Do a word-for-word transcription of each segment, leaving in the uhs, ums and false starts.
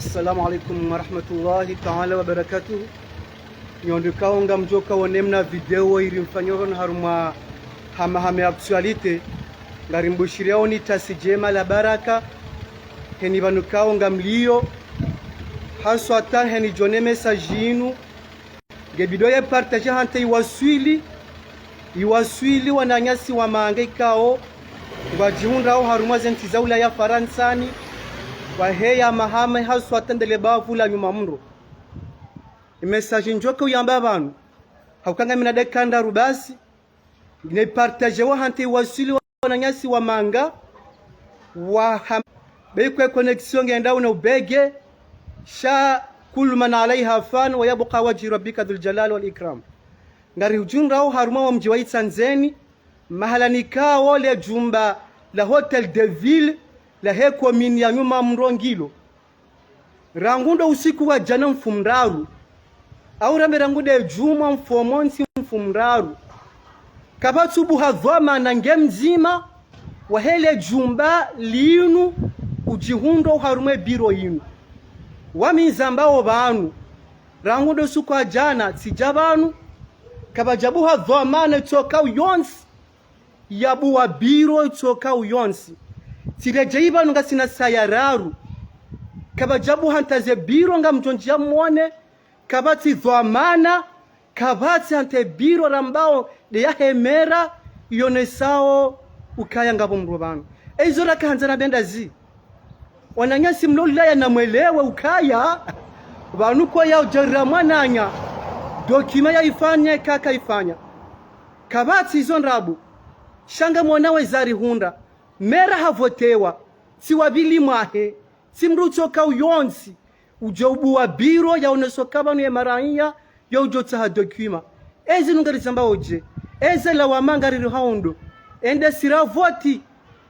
Assalamu alaikum warahmatullahi taala wabarakatuh. Nyondo kaonga mdjoka wone mna video iri mfanyoro na harumwa hama hame actualité. Ngari mbushiriyaoni tasi djema la baraka. Heni pvanu kaonga mliyo. Haswa ta heni djone message inu. Nge bidi ye partage hata iwaswili, iwaswili wananyasi wa manga ikao ngwadjihundrao harumwa ze ntsi za Ulaya Faransani, waheya mahame haswa ta ndele bavu la nyuma mro. I message ndjoka uyamba pvanu, hauka ngamina dakika ndraru basi, ngine partage wa hata iwaswili wananyasi wa manga, wa ham-, be ikao ye connexion ngendao na ubege, sha kullu man alaiha fan wa yabqa wajhu rabbika dhul jalali wal ikram. Ngari hudjihundrao harumwa wo mdji wa Itsandzeni, mahala nikao le djumba la Hôtel de Ville, lahe commune ya nyuma mro ngilo. Rangu ndo usiku wa djana mfumoraru, au rambe rangu nde djumwa mfumontsi mfumoraru, kapvatsu buha dhwamana nge mdzima wahe le djumba linu udjihundro harumwa e biro inu. Wami nizambao pvanu, rangu ndo usiku wa djana tsidja pvanu, kapvadja buha dhwamana itsokao yontsi ya buwa biro itsokao yontsi. Tsiredjeyi pvanu ngasina saya raru, kapvadja buha hata ze biro ngamdjo ndjiya mwone, kapvatsi dhwamana, kapvatsi hata e biro rambao nde yahe maire yonesao ukaya ngapvo mro pvanu. Ezo raka handza na bendazi. Wananyasi mlo Ulaya namwelewe ukaya pvanu ko ya udjarira mwananya, document ya ifanye kaka ifanya. Kapvatsi izo ndrabo. Sha ngamwonao eza rihundra. Maire havotewa, tsi wa pvili mwahe, tsi mdru utsokao yontsi udjo ubuwa biro yaoneso ka pvanu ye maraiya, yo udjo tsaha document. Ezi nunga rizambao dje? Eze lawama ngari rihao ndo? Ende sira voti.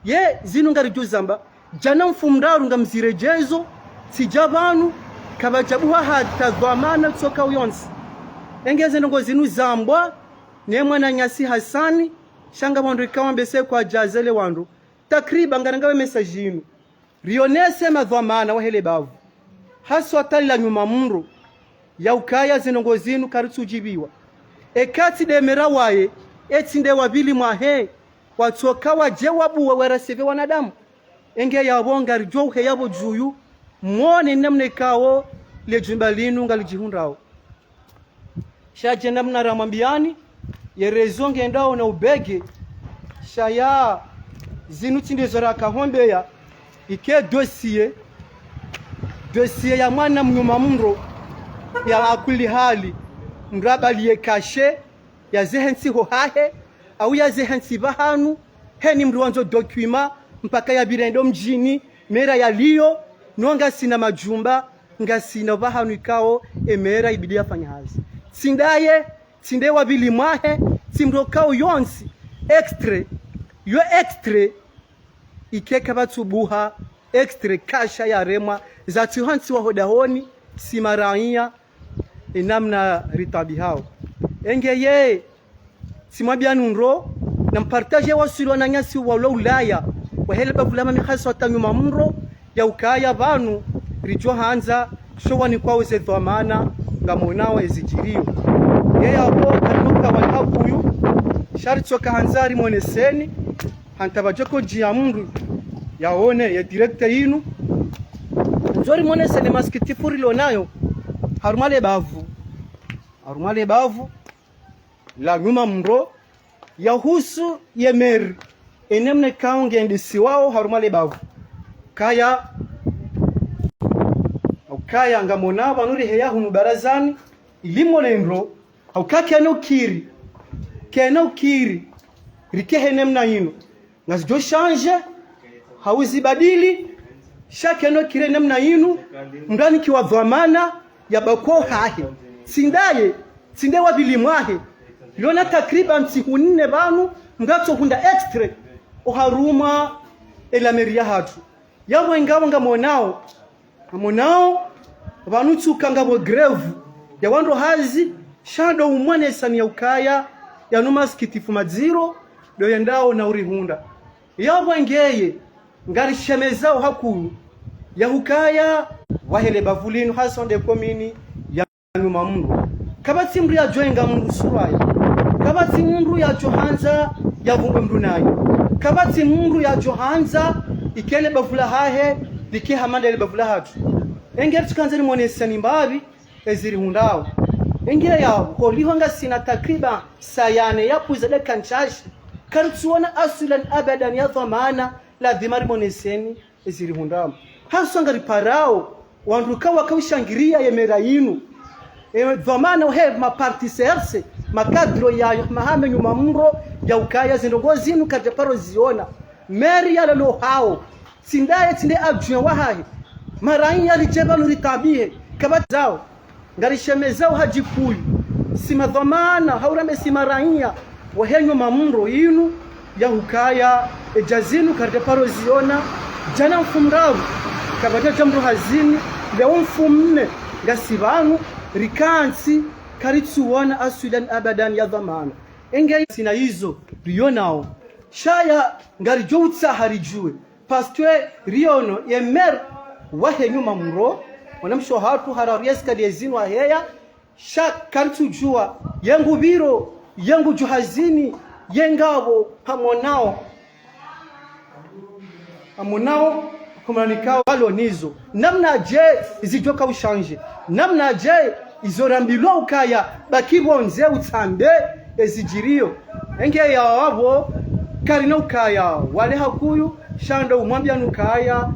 Ye zinu ngaridjo zamba, djana mfumoraru ngamziredjezo, tsidja pvanu, kapvadja buha hata dhwamana utsokao yontsi. Enge ze ndrongoo zinu zambwa ne mwananyasi Hasani, sha ngamwandru ikao mbese kwadjazele wandru. Takriban ngarangawe message inu. Rionese madhwamana wahe le bavu, haswa ta la nyuma mro, ya ukaya ze ndrongoo zinu karitsu djibiwa. Eka tsi nde maire waye, etsi nde wa pvili mwahe, watsoka wadje wabuwe waraseve wanadamu. Enge yapvo ngaridjo uheya pvo djuyu, mwone namna ikao le djumba linu ngalidjihundrao. Sha dje namna ramwambiyani, ye réseau ngendao na ubege, sha ya zinu tsi ndezo raka hombeya, ike dossier, dossier ya mwana mnyuma mro, ya akuli hali, mrabali ye kashe, ya zehentsi ho hahe, au ya zehentsi pvahanu, heni mdru wandzo document, mpaka ya pvire ndo mdjini, maire ya liyo, no ngasina madjumba, ngasina pvahanu ikao, e maire ibidi yafanye hazi. Tsi ndaye, tsi nde wa pvili mwahe, tsi mdru okao yontsi, extrait, yo extrait, ike kapvatsu buha, extrait kasha ya remwa, za tsihantsiwa ho dahoni, si maraiya, e namna ritabihao. Enge ye, tsimwambiyani ndro, na mpartage waswili wananyasi walo Ulaya, wahe le bavu la mami haswa ta nyuma mro, ya ukaya pvanu, ridjo handza, sho wanikwao ze dhwamana, ngamwonao ezidjiriyo. Ye yapvo, karinuka wali hakuyu, sha ritsoka handza rimwoneseni, hata pvadjoko djiya mdru, yaone, ye direct inu. Ndzo rimwoneseni masikitifu rilo nayo, harumwa le bavu. Harumwa le bavu la nyuma mro, yahusu ye maire, e namna ikao ngendesiwao harumwa le bavu. Kaya, ukaya ngamwona pvanu riheya hunu barazani, ili mwone ndro, hauka kena ukiri, kena ukiri, rike he namna inu. Ngazidjo changer, hau zibadili, sha kena ukiri namna inu, mdru anikiwa dhwamana, ya bako hahe. Tsi ndaye, tsi nde wa pvili mwahe. Lona takriban ntsihu nne pvanu, mdru atsohundra extrait, oharumwa e la mairie yahatru. Yapvo ingawa ngamwonao, ngamwonao, pvanu tsuka ngapvo grève ya wandru hazi, sha ndo umwonesani ya ukaya, yanu masikitifu madziro, ndo yendao na urihundra. Yapvo ngeye, ngarishemezao hakuu, ya hukaya, wahe le bavu linu, hasa nde komini ya Nyuma Mro. Kapvatsi mndru yadjo enga mndru surwaye. Kapvatsi mndru yadjo handza yavungwe mndru naye. Kapvatsi mndru yadjo handza ike le bavu lahahe like hama nda le bavu lahatru. Enge ritsu kandza rimoneseni mbapvi ezirihundrao. Enge ya holiho ngasina takriban saa nne ya pvuza de kanchashi. Karitsuona aswilan abadan ya dhwamana, ladhima rimoneseni ezirihundrao. Haswa ngariparao wandru kawa kaushangiria ye mera yinu. E dhwamana wahe ma parti C R C, makadro yayo, mahame Nyuma Mro, ya ukaya zindrongo zinu karidja paro ziona. Meri ya lalo hao, tsi ndaye, tsi nde adjoint wahahe. Maraiya ridje pvanu ritabihe, kapvatsi zao. Ngarishemezao hadjikuyu, si madhwamana, hau rambe si maraiya wahe Nyuma Mro yinu, ya hukaya edja zinu karidja paro ziona. Djana mfumoraru, kapvadja dja mndru hazini, leo mfumonne, ngasi pvanu, rikantsi, karitsuona aswilan abadan ya dhwamana. Enge sina izo rionao. Sha ya ngaridjo utsaha ridjuwe. Parce que riono ye mera wahe Nyuma Mro, mwanamshe wahatru harari escalier zinu aheya, sha karitsudjuwa, ye ngupviro, ye ngudjo hazini, ye ngapvo, hamonao. Hamonao, kumlanikao walo nizo. Namnadje izidjoka ushanje. Namnadje izo rambilwa ukaya baki pvondze utsambe ezidjiriyo. Enge ya wapvo karina ukaya wale hakuyu, sha ndo umwambia nukaya